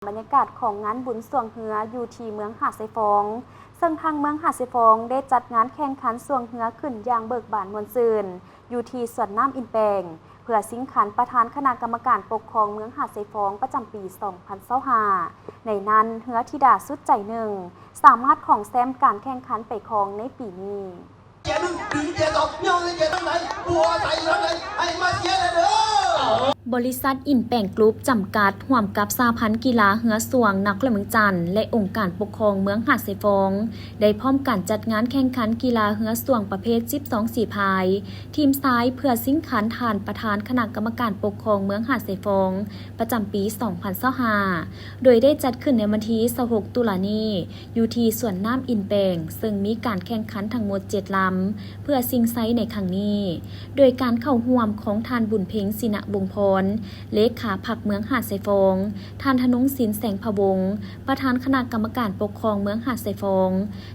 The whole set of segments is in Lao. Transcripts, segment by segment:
ບັນຍາກາດຂອງງານບຸນຊ່ວງເຮືອຢູ່ທີ່ເມືອງຫາດຊາຍຟອງ, ເຊິ່ງທາງເມືອງຫາດຊາຍຟອງໄດ້ຈັດງານແຂ່ງຂັນຊ່ວງເຮືອຂຶ້ນຢ່າງເບີກບານມ່ວນຊື່ນ ຢູ່ທີ່ສວນນ້ຳອິນແປງ ເພື່ອຊິງຂັນປະທານຄະນະກຳມະການປົກຄອງເມືອງຫາດຊາຍຟອງປະຈຳປີສອງພັນຊາວຫ້າ. ໃນນັ້ນ ເຮືອທິດາສຸດໃຈໜຶ່ງ ສາມາດຂອງແຊ້ມການແຂ່ງຂັນໄປຄອງໃນປີນີ້. ເຈຍໜຶ່ງ ດຶງເຈຍສອງ ຍ່ອງໃສ່ເຈຍທາງໃດ ບໍ່ໃສ່ທາງໃດ ໃຫ້ມາເຊຍແດ່ເດີ. ບໍລິສັດອິນແປງກຣຸບຈຳກັດ ຮ່ວມກັບສະຫະພັນກິລາເຮືອສ່ວງນະຄອນຫຼວງວຽງຈັນ ແລະ ອົງການປົກຄອງເມືອງຫາດຊາຍຟອງ ໄດ້ພ້ອມກັນຈັດງານແຂ່ງຂັນກິລາເຮືອສ່ວງປະເພດສິບສອງສີພາຍ ທີມຊາຍ ເພື່ອຊິງຂັນທ່ານປະທານຄະນະກຳມະການປົກຄອງເມືອງຫາດຊາຍຟອງ ປະຈຳປີສອງພັນຊາວຫ້າ ໂດຍໄດ້ຈັດຂຶ້ນໃນວັນທີຊາວຫົກຕຸລານີ້ ຢູ່ທີ່ສວນນ້ຳອິນແປງ ເຊິ່ງມີການແຂ່ງຂັນທັງໝົດເຈັດລຳ ເພື່ອຊິງໄຊໃນຄັ້ງນີ້ ໂດຍການເຂົ້າຮ່ວມຂອງທ່ານ ບຸນເພັງ ສີນະວົງພອນ ເລຂາພັກເມືອງຫາດຊາຍຟອງ, ທ່ານ ທະນົງສິນ ແສງພະວົງ ປະທານຄະນະກຳມະການປົກຄອງເມືອງຫາດຊາຍຟອງ,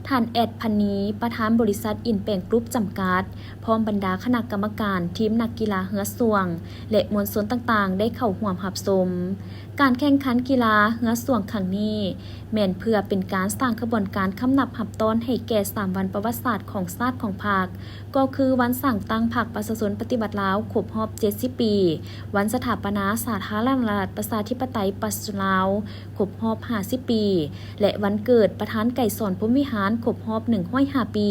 ທ່ານ ແອດ ພັນນີ ປະທານບໍລິສັດອິນແປງກຣຸບຈຳກັດ ພ້ອມບັນດາຄະນະກຳມະການ, ທີມນັກກິລາເຮືອສ່ວງ ແລະ ມວນຊົນຕ່າງໆ ໄດ້ເຂົ້າຮ່ວມຮັບຊົມ. ການແຂ່ງຂັນກິລາເຮືອສ່ວງຄັ້ງນີ້ ແມ່ນເພື່ອເປັນການສ້າງຂະບວນການຄຳນັບຮັບຕ້ອນໃຫ້ແກ່ສາມວັນປະຫວັດສາດຂອງຊາດຂອງພັກ, ກໍຄືວັນສ້າງຕັ້ງພັກປະຊາຊົນປະຕິວັດລາວຄົບຮອບເຈັດສິບປີ, ວັນສະຖາປະນາສາທາລະນະລັດປະຊາທິປະໄຕປະຊາຊົນລາວຄົບຮອບຫ້າສິບປີ ແລະ ວັນເກີດປະທານໄກສອນ ພົມວິຫານ ຄົບຮອບໜຶ່ງຮ້ອຍຫ້າປີ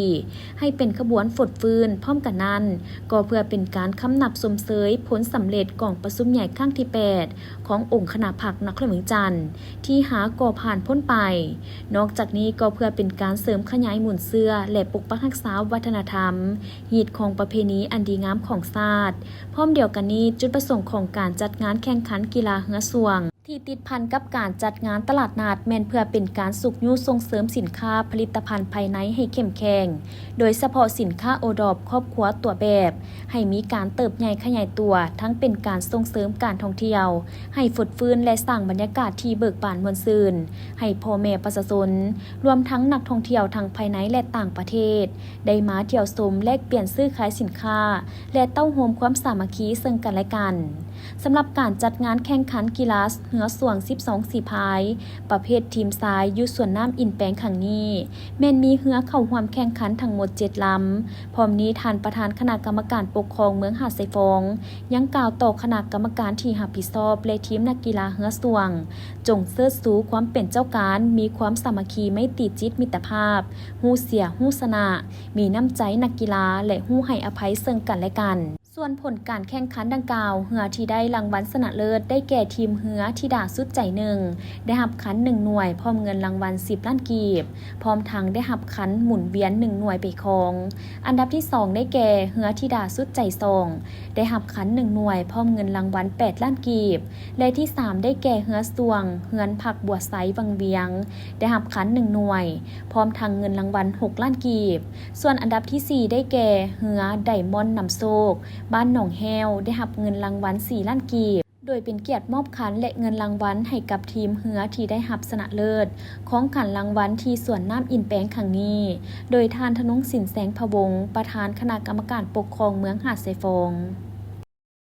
ໃຫ້ເປັນຂະບວນຟົດຟື້ນ. ພ້ອມກັນນັ້ນ ກໍເພື່ອເປັນການຄຳນັບຊົມເຊີຍຜົນສຳເລັດກອງປະຊຸມໃຫຍ່ຄັ້ງທີແປດ ຂອງອົງຄະນະພັກນະຄອນຫຼວງວຽງຈັນ ທີ່ຫາກໍຜ່ານພົ້ນໄປ. ນອກຈາກນີ້ກໍເພື່ອເປັນການເສີມຂະຫຍາຍມູນເຊື້ອ ແລະ ປົກປັກຮັກສາວັດທະນະທຳ, ຮີດຄອງປະເພນີອັນດີງາມຂອງຊາດ. ພ້ອມດຽວກັນນີ້, ຈຸດປະສົງຂອງການຈັດງານແຂ່ງຂັນກິລາເຮືອສ່ວງ ທີ່ຕິດພັນກັບການຈັດງານຕະຫຼາດນັດ ແມ່ນເພື່ອເປັນການຊຸກຍູ້ສົ່ງເສີມສິນຄ້າຜະລິດຕະພັນພາຍໃນໃຫ້ເຂັ້ມແຂງ, ໂດຍສະເພາະສິນຄ້າໂອດອບຄອບຄົວຕົວແບບ ໃຫ້ມີການເຕີບໃຫຍ່ຂະຫຍາຍຕົວ, ທັງເປັນການສົ່ງເສີມການທ່ອງທ່ຽວໃຫ້ຟົດຟື້ນ ແລະ ສ້າງບັນຍາກາດທີ່ເບີກບານມ່ວນຊື່ນໃຫ້ພໍ່ແມ່ປະຊາຊົນ, ລວມທັງນັກທ່ອງທ່ຽວທັງພາຍໃນ ແລະ ຕ່າງປະເທດ ໄດ້ມາທ່ຽວຊົມ, ແລກປ່ຽນຊື້ຂາຍສິນຄ້າ ແລະ ເຕົ້າໂຮມຄວາມສາມັກຄີເຊິ່ງກັນແລະກັນ. ສຳລັບການຈັດງານແຂ່ງຂັນກິລາເຮືອສ່ວງສິບສອງສີພາຍ ປະເພດທີມຊາຍ ຢູ່ສວນນ້ຳອິນແປງຄັ້ງນີ້ ແມ່ນມີເຮືອເຂົ້າຮ່ວມແຂ່ງຂັນທັງໝົດເຈັດລຳ. ພ້ອມນີ້, ທ່ານປະທານຄະນະກຳມະການປົກຄອງເມືອງຫາດຊາຍຟອງ ຍັງກ່າວຕໍ່ຄະນະກຳມະການທີ່ຮັບຜິດຊອບ ແລະ ທີມນັກກິລາເຮືອສ່ວງ, ຈົ່ງເຊີດຊູຄວາມເປັນເຈົ້າການ, ມີຄວາມສາມັກຄີ, ໄມຕີຈິດມິດຕະພາບ, ຮູ້ເສຍຮູ້ຊະນະ, ມີນ້ຳໃຈນັກກິລາ ແລະ ຮູ້ໃຫ້ອະໄພເຊິ່ງກັນແລະກັນ. ສ່ວນຜົນການແຂ່ງຂັນດັ່ງກ່າວ, ເຮືອທີ່ໄດ້ລາງວັນຊະນະເລີດໄດ້ແກ່ທີມເຮືອທິດາສຸດໃຈໜຶ່ງ ໄດ້ຮັບຂັນໜຶ່ງໜ່ວຍ ພ້ອມເງິນລາງວັນສິບລ້ານກີບ, ພ້ອມທັງໄດ້ຮັບຂັນໝູນວຽນໜຶ່ງໜ່ວຍໄປຄອງ. ອັນດັບທີສອງໄດ້ແກ່ເຮືອທິດາສຸດໃຈສອງ ໄດ້ຮັບຂັນໜຶ່ງໜ່ວຍ ພ້ອມເງິນລາງວັນແປດລ້ານກີບ ແລະ ທີສາມໄດ້ແກ່ເຮືອສ່ວງເຮືອນພັກບົວໄຊວັງວຽງ ໄດ້ຮັບຂັນໜຶ່ງໜ່ວຍ ພ້ອມທັງເງິນລາງວັນຫົກລ້ານກີບ. ສ່ວນອັນດັບທີສີ່ໄດ້ແກ່ເຮືອໄດມອນນຳໂຊກ ບ້ານໜອງແຫ້ວ ໄດ້ຮັບເງິນລາງວັນສີ່ລ້ານກີບ ໂດຍເປັນກຽດມອບຂັນ ແລະ ເງິນລາງວັນໃຫ້ກັບທີມເຮືອທີ່ໄດ້ຮັບຊະນະເລີດຂອງຂັນລາງວັນທີ່ສວນນ້ຳອິນແປງຄັ້ງນີ້ ໂດຍທ່ານ ທະນົງສິນ ແສງພະວົງ ປະທານຄະນະກຳມະການປົກຄອງເມືອງຫາດຊາຍຟອງ.